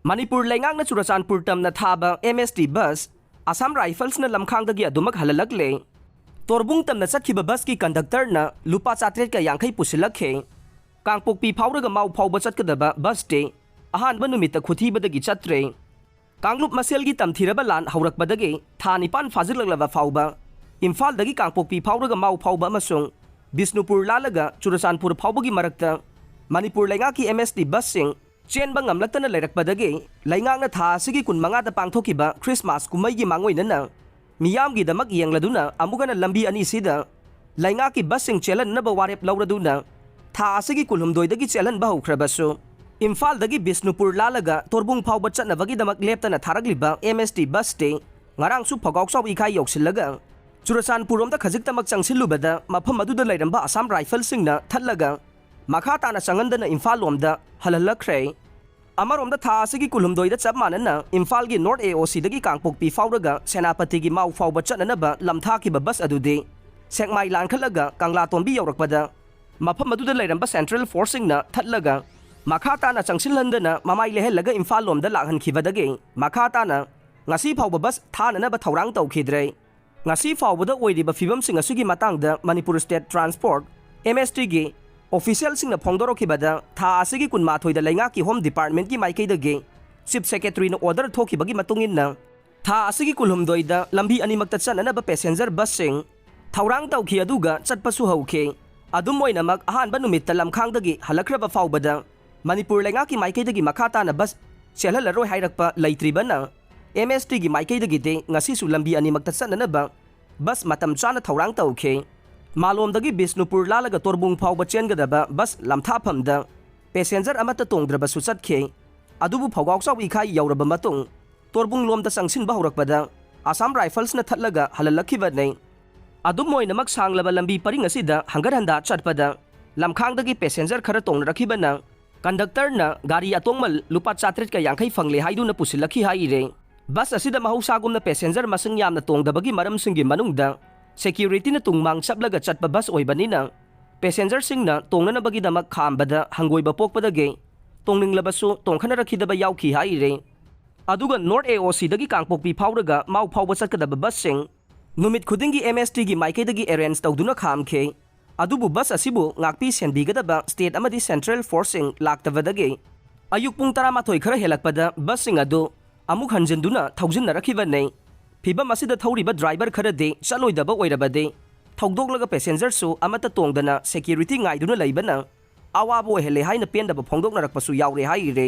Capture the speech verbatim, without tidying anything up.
ꯃꯅꯤꯄꯨꯔ ꯂꯩꯉꯥꯛꯅ ꯆꯨꯔꯆꯥꯟꯄꯨꯔ ꯇꯝꯅ ꯊꯥꯕ ꯑꯦꯝ ꯑꯦꯁ ꯇꯤ ꯕꯁ ꯑꯁꯥꯝ ꯔꯥꯏꯐꯜꯁꯅ ꯂꯝꯈꯥꯡꯗꯒꯤ ꯑꯗꯨꯃꯛ ꯍꯜꯍꯜꯂꯛꯂꯦ꯫ ꯇꯣꯔꯕꯨꯡ ꯇꯝꯅ ꯆꯠꯈꯤꯕ ꯕꯁꯀꯤ ꯀꯟꯗꯛꯇꯔꯅ ꯂꯨꯄꯥ ꯆꯥꯇ꯭ꯔꯦꯠꯀ ꯌꯥꯡꯈꯩ ꯄꯨꯁꯤꯜꯂꯛꯈꯤ꯫ ꯀꯥꯡꯄꯣꯛꯄꯤ ꯐꯥꯎꯔꯒ ꯃꯥꯎ ꯐꯥꯎꯕ ꯆꯠꯀꯗꯕ ꯕꯁꯇꯤ ꯑꯍꯥꯟꯕ ꯅꯨꯃꯤꯠꯇ ꯈꯨꯊꯤꯕꯗꯒꯤ ꯆꯠꯇ꯭ꯔꯦ꯫ ꯀꯥꯡꯂꯨꯞ ꯃꯁꯦꯜꯒꯤ ꯇꯝꯊꯤꯔꯕ ꯂꯥꯟ ꯍꯧꯔꯛꯄꯗꯒꯤ ꯊꯥ ꯅꯤꯄꯥꯟ ꯐꯥꯖꯤꯜꯂꯛꯂꯕ ꯐꯥꯎꯕ ꯏꯝꯐꯥꯜꯗꯒꯤ ꯀꯥꯡꯄꯣꯛꯄꯤ ꯐꯥꯎꯔꯒ ꯃꯥꯎ ꯐꯥꯎꯕ ꯑꯃꯁꯨꯡ ꯕꯤꯁꯅꯨꯄꯨꯔ ꯂꯥꯜꯂꯒ ꯆꯨꯔꯆꯥꯟꯄꯨꯔ ꯐꯥꯎꯕꯒꯤ ꯃꯔꯛꯇ ꯃꯅꯤꯄꯨꯔ ꯂꯩꯉꯥꯛꯀꯤ ꯑꯦꯝ ꯑꯦꯁ ꯇꯤ ꯕꯁꯁꯤꯡ ꯆꯦꯟꯕ ꯉꯝꯂꯛꯇꯅ ꯂꯩꯔꯛꯄꯗꯒꯤ ꯂꯩꯉꯥꯛꯅ ꯊꯥ ꯑꯁꯤꯒꯤ ꯀꯨꯟꯃꯉꯥꯗ ꯄꯥꯡꯊꯣꯛꯈꯤꯕ ꯈ꯭ꯔꯤꯁꯃꯥꯁ ꯀꯨꯝꯍꯩꯒꯤ ꯃꯥꯡꯑꯣꯏꯅꯅ ꯃꯤꯌꯥꯝꯒꯤꯗꯃꯛ ꯌꯦꯡꯂꯗꯨꯅ ꯑꯃꯨꯛ ꯍꯟꯅ ꯂꯝꯕꯤ ꯑꯅꯤꯁꯤꯗ ꯂꯩꯉꯥꯛꯀꯤ ꯕꯁꯁꯤꯡ ꯆꯦꯜꯍꯟꯅꯕ ꯋꯥꯔꯦꯞ ꯂꯧꯔꯗꯨꯅ ꯊꯥ ꯑꯁꯤꯒꯤ ꯀꯨꯟꯍꯨꯝꯗꯣꯏꯗꯒꯤ ꯆꯦꯜꯍꯟꯕ ꯍꯧꯈ꯭ꯔꯕꯁꯨ, ꯏꯝꯐꯥꯜꯗꯒꯤ ꯕꯤꯁꯅꯨꯄꯨꯔ ꯂꯥꯜꯂꯒ ꯇꯣꯔꯕꯨꯡ ꯐꯥꯎꯕ ꯆꯠꯅꯕꯒꯤꯗꯃꯛ ꯂꯦꯞꯇꯅ ꯊꯥꯔꯛꯂꯤꯕ ꯑꯦꯝ ꯑꯦꯁ ꯇꯤ ꯕꯁꯇꯤ ꯉꯔꯥꯡꯁꯨ ꯐꯧꯒꯥꯎꯆꯥꯎ ꯏꯀꯥꯏ ꯌꯧꯁꯤꯜꯂꯒ ꯆꯨꯔꯆꯥꯟꯄꯨꯔꯔꯣꯝꯗ ꯈꯖꯤꯛꯇꯃꯛ ꯆꯪꯁꯤꯜꯂꯨꯕꯗ ꯃꯐꯝ ꯑꯗꯨꯗ ꯂꯩꯔꯝꯕ ꯑꯁꯥꯝ ꯔꯥꯏꯐꯜꯁꯤꯡꯅ ꯊꯠꯂꯒ ꯃꯈꯥ ꯇꯥꯅ ꯆꯪꯍꯟꯗꯅ ꯏꯝꯐꯥꯜ ꯂꯣꯝꯗ ꯍꯜꯍꯜꯂꯛꯈ꯭ꯔꯦ꯫ ꯑꯃꯔꯣꯝꯗ ꯊꯥ ꯑꯁꯤꯒꯤ ꯀꯨꯟꯍꯨꯝꯗꯣꯏꯗ ꯆꯞ ꯃꯥꯟꯅꯅ ꯏꯝꯐꯥꯜꯒꯤ ꯅꯣꯔꯠ ꯑꯦ ꯑꯣ ꯁꯤꯗꯒꯤ ꯀꯥꯡꯄꯣꯛꯄꯤ ꯐꯥꯎꯔꯒ ꯁꯦꯅꯥꯄꯇꯤꯒꯤ ꯃꯥꯎ ꯐꯥꯎꯕ ꯆꯠꯅꯅꯕ ꯂꯝꯊꯥꯈꯤꯕ ꯕꯁ ꯑꯗꯨꯗꯤ ꯁꯦꯛꯃꯥꯏ ꯂꯥꯟꯈꯠꯂꯒ ꯀꯪꯂꯥꯇꯣꯟꯕꯤ ꯌꯧꯔꯛꯄꯗ ꯃꯐꯝ ꯑꯗꯨꯗ ꯂꯩꯔꯝꯕ ꯁꯦꯟꯇ꯭ꯔꯦꯜ ꯐꯣꯔꯁꯁꯤꯡꯅ ꯊꯠꯂꯒ ꯃꯈꯥ ꯇꯥꯅ ꯆꯪꯁꯤꯜꯍꯟꯗꯅ ꯃꯃꯥꯏ ꯂꯩꯍꯜꯂꯒ ꯏꯝꯐꯥꯜ ꯂꯣꯝꯗ ꯂꯥꯛꯍꯟꯈꯤꯕꯗꯒꯤ ꯃꯈꯥ ꯇꯥꯅ ꯉꯁꯤ ꯐꯥꯎꯕ ꯕꯁ ꯊꯥꯅꯅꯕ ꯊꯧꯔꯥꯡ ꯇꯧꯈꯤꯗ꯭ꯔꯦ꯫ ꯉꯁꯤ ꯐꯥꯎꯕꯗ ꯑꯣꯏꯔꯤꯕ ꯐꯤꯕꯝꯁꯤꯡ ꯑꯁꯤꯒꯤ ꯃꯇꯥꯡꯗ ꯃꯅꯤꯄꯨꯔ ꯁ꯭ꯇꯦꯠ ꯇ꯭ꯔꯥꯟꯁꯄꯣꯔꯠ, ꯑꯦꯝ ꯑꯦꯁ ꯇꯤꯒꯤ, ꯑꯣꯐꯤꯁꯤꯌꯦꯜꯁꯤꯡꯅ ꯐꯣꯡꯗꯣꯔꯛꯈꯤꯕꯗ ꯊꯥ ꯑꯁꯤꯒꯤ ꯀꯨꯟꯃꯥꯊꯣꯏꯗ ꯂꯩꯉꯥꯛꯀꯤ ꯍꯣꯝ ꯗꯤꯄꯥꯔꯠꯃꯦꯟꯠꯀꯤ ꯃꯥꯏꯀꯩꯗꯒꯤ ꯆꯤꯐ ꯁꯦꯀ꯭ꯔꯦꯇꯔꯤꯅ ꯑꯣꯔꯗꯔ ꯊꯣꯛꯈꯤꯕꯒꯤ ꯃꯇꯨꯡ ꯏꯟꯅ ꯊꯥ ꯑꯁꯤꯒꯤ ꯀꯨꯟꯍꯨꯝꯗꯣꯏꯗ ꯂꯝꯕꯤ ꯑꯅꯤꯃꯛꯇ ꯆꯠꯅꯅꯕ ꯄꯦꯁꯦꯟꯖꯔ ꯕꯁꯁꯤꯡ ꯊꯧꯔꯥꯡ ꯇꯧꯈꯤ, ꯑꯗꯨꯒ ꯆꯠꯄꯁꯨ ꯍꯧꯈꯤ꯫ ꯑꯗꯨꯝ ꯑꯣꯏꯅꯃꯛ, ꯑꯍꯥꯟꯕ ꯅꯨꯃꯤꯠꯇ ꯂꯝꯈꯥꯡꯗꯒꯤ ꯍꯜꯂꯛꯈ꯭ꯔꯕ ꯐꯥꯎꯕꯗ ꯃꯅꯤꯄꯨꯔ ꯂꯩꯉꯥꯛꯀꯤ ꯃꯥꯏꯀꯩꯗꯒꯤ ꯃꯈꯥ ꯇꯥꯅ ꯕꯁ ꯆꯦꯜꯍꯜꯂꯔꯣꯏ ꯍꯥꯏꯔꯛꯄ ꯂꯩꯇ꯭ꯔꯤꯕꯅ, ꯑꯦꯝ ꯑꯦꯁ ꯇꯤꯒꯤ ꯃꯥꯏꯀꯩꯗꯒꯤꯗꯤ ꯉꯁꯤꯁꯨ ꯂꯝꯕꯤ ꯑꯅꯤꯃꯛꯇ ꯆꯠꯅꯅꯕ ꯕꯁ ꯃꯇꯝ ꯆꯥꯅ ꯊꯧꯔꯥꯡ ꯇꯧꯈꯤ꯫ ꯃꯥꯂꯣꯝꯗꯒꯤ ꯕꯤꯁꯅꯨꯄꯨꯔ ꯂꯥꯜꯂꯒ ꯇꯣꯔꯕꯨꯡ ꯐꯥꯎꯕ ꯆꯦꯟꯒꯗꯕ ꯕꯁ ꯂꯝꯊꯥꯐꯝꯗ ꯄꯦꯁꯦꯟꯖꯔ ꯑꯃꯠꯇ ꯇꯣꯡꯗ꯭ꯔꯕꯁꯨ ꯆꯠꯈꯤ꯫ ꯑꯗꯨꯕꯨ ꯐꯧꯒꯥꯎꯆꯥꯎ ꯏꯈꯥꯏ ꯌꯧꯔꯕ ꯃꯇꯨꯡ ꯇꯣꯔꯕꯨꯡ ꯂꯣꯝꯗ ꯆꯪꯁꯤꯟꯕ ꯍꯧꯔꯛꯄꯗ ꯑꯁꯥꯝ ꯔꯥꯏꯐꯜꯁꯅ ꯊꯠꯂꯒ ꯍꯜꯍꯜꯂꯛꯈꯤꯕꯅꯤ꯫ ꯑꯗꯨꯝ ꯑꯣꯏꯅꯃꯛ, ꯁꯥꯡꯂꯕ ꯂꯝꯕꯤ ꯄꯔꯤꯡ ꯑꯁꯤꯗ ꯍꯪꯒꯠ ꯍꯟꯗꯥ ꯆꯠꯄꯗ ꯂꯝꯈꯥꯡꯗꯒꯤ ꯄꯦꯁꯦꯟꯖꯔ ꯈꯔ ꯇꯣꯡꯅꯔꯛꯈꯤꯕꯅ ꯀꯟꯗꯛꯇꯔꯅ ꯒꯥꯔꯤ ꯑꯇꯣꯡꯃꯜ ꯂꯨꯄꯥ ꯆꯥꯇ꯭ꯔꯦꯠꯀ ꯌꯥꯡꯈꯩ ꯐꯪꯂꯦ ꯍꯥꯏꯗꯨꯅ ꯄꯨꯁꯤꯜꯂꯛꯈꯤ ꯍꯥꯏꯔꯦ꯫ ꯕꯁ ꯑꯁꯤꯗ ꯃꯍꯧꯁꯥꯒꯨꯝꯅ ꯄꯦꯁꯦꯟꯖꯔ ꯃꯁꯤꯡ ꯌꯥꯝꯅ ꯇꯣꯡꯗꯕꯒꯤ ꯃꯔꯝꯁꯤꯡꯒꯤ ꯃꯅꯨꯡꯗ ꯁꯦꯀ꯭ꯌꯨꯔꯤꯇꯤꯅ ꯇꯨꯡ ꯃꯥꯡ ꯆꯞꯂꯒ ꯆꯠꯄ ꯕꯁ ꯑꯣꯏꯕꯅꯤꯅ ꯄꯦꯁꯦꯟꯖꯔꯁꯤꯡꯅ ꯇꯣꯡꯅꯅꯕꯒꯤꯗꯃꯛ ꯈꯥꯝꯕꯗ ꯍꯪꯒꯣꯏꯕ ꯄꯣꯛꯄꯗꯒꯤ ꯇꯣꯡꯅꯤꯡꯂꯕꯁꯨ ꯇꯣꯡꯈꯠꯅꯔꯛꯈꯤꯗꯕ ꯌꯥꯎꯈꯤ ꯍꯥꯏꯔꯤ꯫ ꯑꯗꯨꯒ ꯅꯣꯔꯠ ꯑꯦ ꯑꯣ ꯁꯤꯗꯒꯤ ꯀꯥꯡꯄꯣꯛꯄꯤ ꯐꯥꯎꯔꯒ ꯃꯥꯎ ꯐꯥꯎꯕ ꯆꯠꯀꯗꯕ ꯕꯁꯁꯤꯡ ꯅꯨꯃꯤꯠ ꯈꯨꯗꯤꯡꯒꯤ ꯑꯦꯝ ꯑꯦꯁ ꯇꯤꯒꯤ ꯃꯥꯏꯀꯩꯗꯒꯤ ꯑꯦꯔꯦꯟꯖ ꯇꯧꯗꯨꯅ ꯈꯥꯝꯈꯤ꯫ ꯑꯗꯨꯕꯨ ꯕꯁ ꯑꯁꯤꯕꯨ ꯉꯥꯛꯄꯤ ꯁꯦꯟꯕꯤꯒꯗꯕ ꯁ꯭ꯇꯦꯠ ꯑꯃꯗꯤ ꯁꯦꯟꯇ꯭ꯔꯦꯜ ꯐꯣꯔꯁꯁꯤꯡ ꯂꯥꯛꯇꯕꯗꯒꯤ ꯑꯌꯨꯛ ꯄꯨꯡ ꯇꯔꯥꯃꯥꯊꯣꯏ ꯈꯔ ꯍꯦꯜꯂꯛꯄꯗ ꯕꯁꯁꯤꯡ ꯑꯗꯨ ꯑꯃꯨꯛ ꯍꯟꯖꯤꯟꯗꯨꯅ ꯊꯧꯖꯤꯟꯅꯔꯛꯈꯤꯕꯅꯤ꯫ ꯐꯤꯚꯝ ꯑꯁꯤꯗ ꯊꯧꯔꯤꯕ ꯗ꯭ꯔꯥꯏꯚꯔ ꯈꯔꯗꯤ ꯆꯠꯂꯣꯏꯗꯕ ꯑꯣꯏꯔꯕꯗꯤ ꯊꯧꯗꯣꯛꯂꯒ ꯄꯦꯁꯦꯟꯖꯔꯁꯨ ꯑꯃꯠꯇ ꯇꯣꯡꯗꯅ ꯁꯦꯀ꯭ꯌꯨꯔꯤꯇꯤ ꯉꯥꯏꯗꯨꯅ ꯂꯩꯕꯅ ꯑꯋꯥꯕ ꯑꯣꯏꯍꯜꯂꯦ ꯍꯥꯏꯅ ꯄꯦꯟꯗꯕ ꯐꯣꯡꯗꯣꯛꯅꯔꯛꯄꯁꯨ ꯌꯥꯎꯔꯦ ꯍꯥꯏꯔꯤ꯫